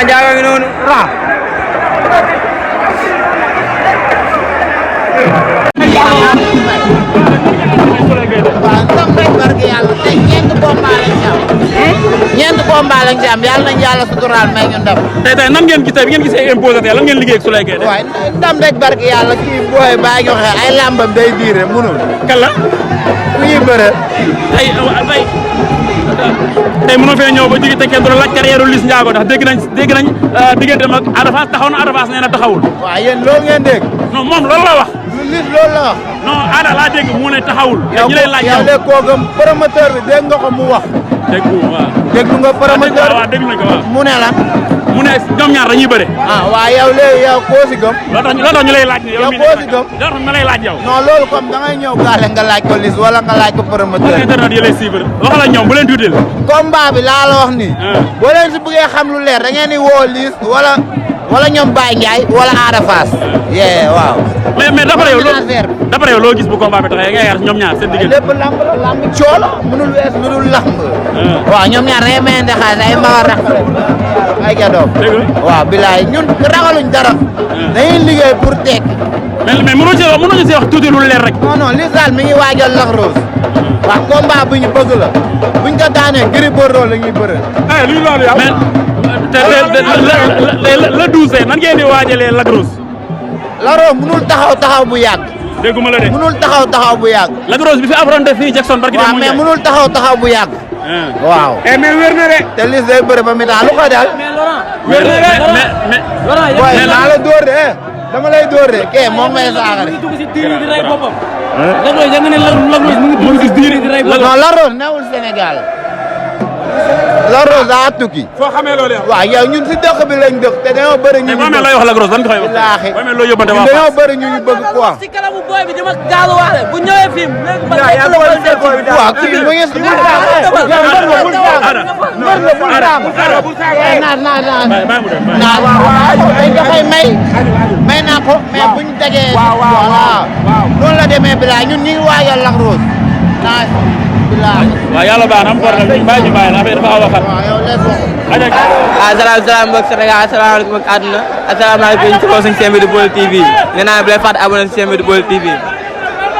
Laurent Ndiago ngi noonu ra ndam rek barke yàlla tey ñeenti combat lañ ci am yàlla nañ yàlla suturaal may ñu ndam. tey nan ngeen gis tey bi ngeen gisee imposé lan ngeen liggéey ak Souleye Gueye. waaye ndam rek barke yàlla kii booy bàyyi ñu xel ay lambam day diire munul. kala ku ñuy bëre. tey mënoo fee ñëw ba jigi te kenn du la laaj carrière Liss Ndiago ndax dégg nañ diggante mag Ada Fass taxaw na Ada Fass nee na taxawul. waaw yéen loolu ngeen dégg. non moom loolu la wax. Liss loolu la wax. non Ada laa dégg mu ne taxawul. yow ñi lay laaj yow de kooku promoteur bi dégg nga ko mu wax. dégg waaw. dégg nga promoteur waaw dégg nañ ko waaw. mu ne lan. mu ne ñoom ñaar dañuy bëre. waaw yow léegi yow koo si gëm. loolu tax ñu lay laaj. yow koo si gëm. loolu tax ñu lay laaj yow. non loolu comme da ngay ñëw gaale nga laaj ko Liss wala nga laaj ko promoteur. internet yi lay suivre waxal ak ñoom bu leen tuutil. combat bi laa la wax nii. boo leen si bëggee xam lu leer da ngeen di woo Liss wala ñoom Baye Ndiaye wala Ada Fass. waaw. mais d'après yow loo gis bu combat bi taxee nga yaakaar ñoom ñaar seen diggante. lépp lamb la lamb coola mënul wees lu dul lamb. waaw ñoom ñaar dañuy mayante xaalis ay mawar rek ay gadoom. waaw bilaay ñun ragaluñ dara. dañuy liggéey pour tekki. mais mënuñu si wax tuuti lu leer rek. non Liss daal mi ngi waajal Lac Rose. waaw combat bu ñu bëgg la buñ ko daanee Gris Bordeaux la ñuy bëre. luy loolu yow. le 12 nan ngeen di waajalee Lac Rose. Lac Rose mënul taxaw bu yàgg. dégguma la de. mënul taxaw bu yàgg. Lac Rose bi fi affronté fii Jackson barki waaw mais mënul taxaw bu yàgg. waaw. mais wér na de. te Liss day bëre ba mi tax lu ko dal. mais Laurent wér na de mais naa la dóor de dama lay dóor de kee moom may saaga de. mu ngi dugg si diir di rey boppam. Lac Rose nga ne Lac Rose mu ngi dugg si diir di rey boppam. non Lac Rose newul Sénégal. Lac Rose daa tukki. foo xamee loolu yow. waaw yow ñun si dëkk bi lañ dëkk te dañoo bëri ñu. mais lay wax Lac Rose lan nga koy wax. billaahi mais loo yóbbante waa dañoo bëri ñu bëgg quoi. si kanamu booy bi dama gaaluwaale bu ñëwee fii léegi ma waaw kii mu ngi dañ ko koy may naa ko mais buñ dajee voilà noonu la demee bilaay ñun ñu ngi waajal Lac Rose naa bilaay waaw yàlla baax na am problème ñu bàyyi affaire dafa xaw a xat. waaw yow lees wax salaam mbokk Sénégal asalaamaaleykum ak àdduna asalaamaaleykum ci kaw suñu chaîne bi di Baol TV nee naa bu leen fàtte abonné ci chaîne bi di Baol TV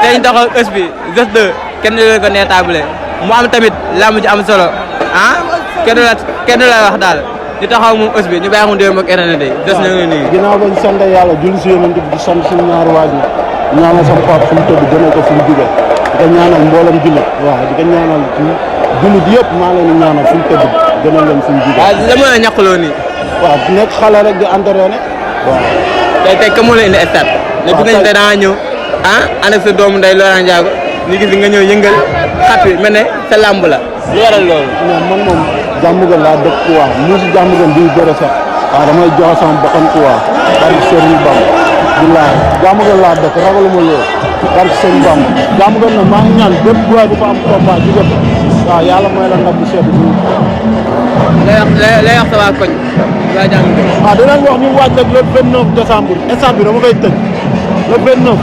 tey ñu taxaw ës bi Zoss 2 kenn du leen ko nee table mu am tamit lamb ji am solo kenn du la wax daal di taxaw moom ës bi ñu bàyyi mu déwén ak RND Zoss na nga nii. ginnaaw bañ sant yàlla julli si yonent bi di sant suñu ñaari waajur ñaanal sama papa fu mu tëdd gënal ko fu mu jóge di ko ñaanal mboolem jullit waaw di ko ñaanal jullit yëpp maa leen di ñaanal fu mu tëdd gënal leen fu mu jóge. waaw la mën a ñàkkloo nii. waaw nekk xale rek di entraîné waaw. tey ka moo la indi stade. ne bu ngeen da nga ñëw ànd ak sa doomu ndey Laurent Ndiago ñu gis nga ñëw yëngal xat wi mel ne sa làmb la. lu waral loolu. mais man moom jàmmugal laa dëkk quoi mu si jàmmugal bii bëre sax waaw damay joxe sama bakkan quoi barke Serigne Bamba billahi jàmmugal laa dëkk ragaluma loolu barke Serigne Bamba jàmmugal na maa ngi ñaan bépp boy bu fa am combat jóge fa waaw yàlla mooy la ndam bu sedd bi lay wax sa waa koñ waa jàmmugal. waaw dinañ wax ñu waaj rek le 29 décembre stade bi dama koy tëj le 29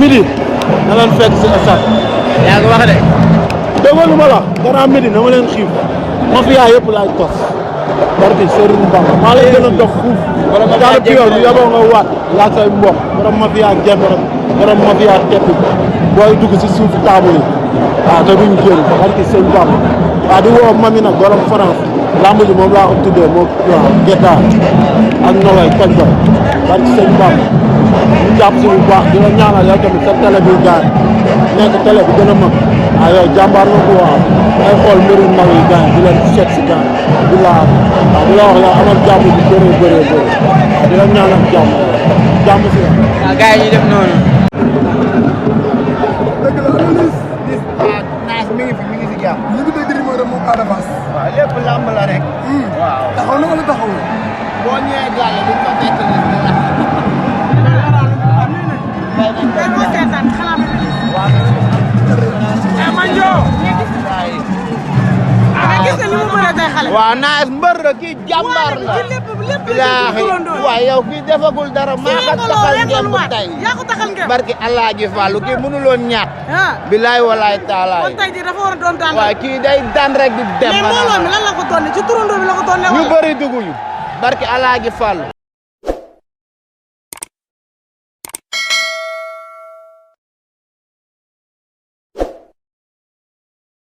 midi na leen fekk si stade. yaa ngi wax de. déggoo lu ma la gannaaw midi na ma leen xiif mafia yëpp laaj tos barke Serigne Bamba maa lay gën a dox fuuf daal piol bi yaboo nga waat laaj say mbokk borom mafia gemb rek borom mafia teppi booy dugg si suuf table yi waaw te duñ génn barke Serigne Bamba waaw di woo mami nag borom France lamb ji moom laa ko tuddee moo waaw Geta ak Nogay koñ ba barke Serigne Bamba ñu jàpp si bu baax di la ñaanal yow tamit sa télé bi gaañ nekk télé bi gën a mag waaw yow jàmbaar nga ko waaw ngay xool mbiru ndaw yi gaañ di leen seet si gaañ di la waaw di la wax yow amal jàmm bi bëree waaw di la ñaanal jàmm si waaw gars yi ñu def noonu. dëgg la Liss naas mi ngi si jàmm. ñu ngi dégg numéro moom Ada Fass. waaw lépp lamb la rek. waaw taxaw na wala taxawul. boo ñëwee gàlle duñ ko fekk Liss dina la. waaw naas mbër la kii jàmbaar la. bilaahi waaw yow kii defagul dara maa ko taxal ngeen bu tey. barki Alaaji Fallu kii mënuloon ñàkk. bilaay walaay taalaay. kon tey jii dafa war a doon daan. waaw kii day daan rek di dem. mais mbooloo mi lan la ko doon ci turandoo bi la ko doon. ñu bëri dugguñu. barki Alaaji Fallu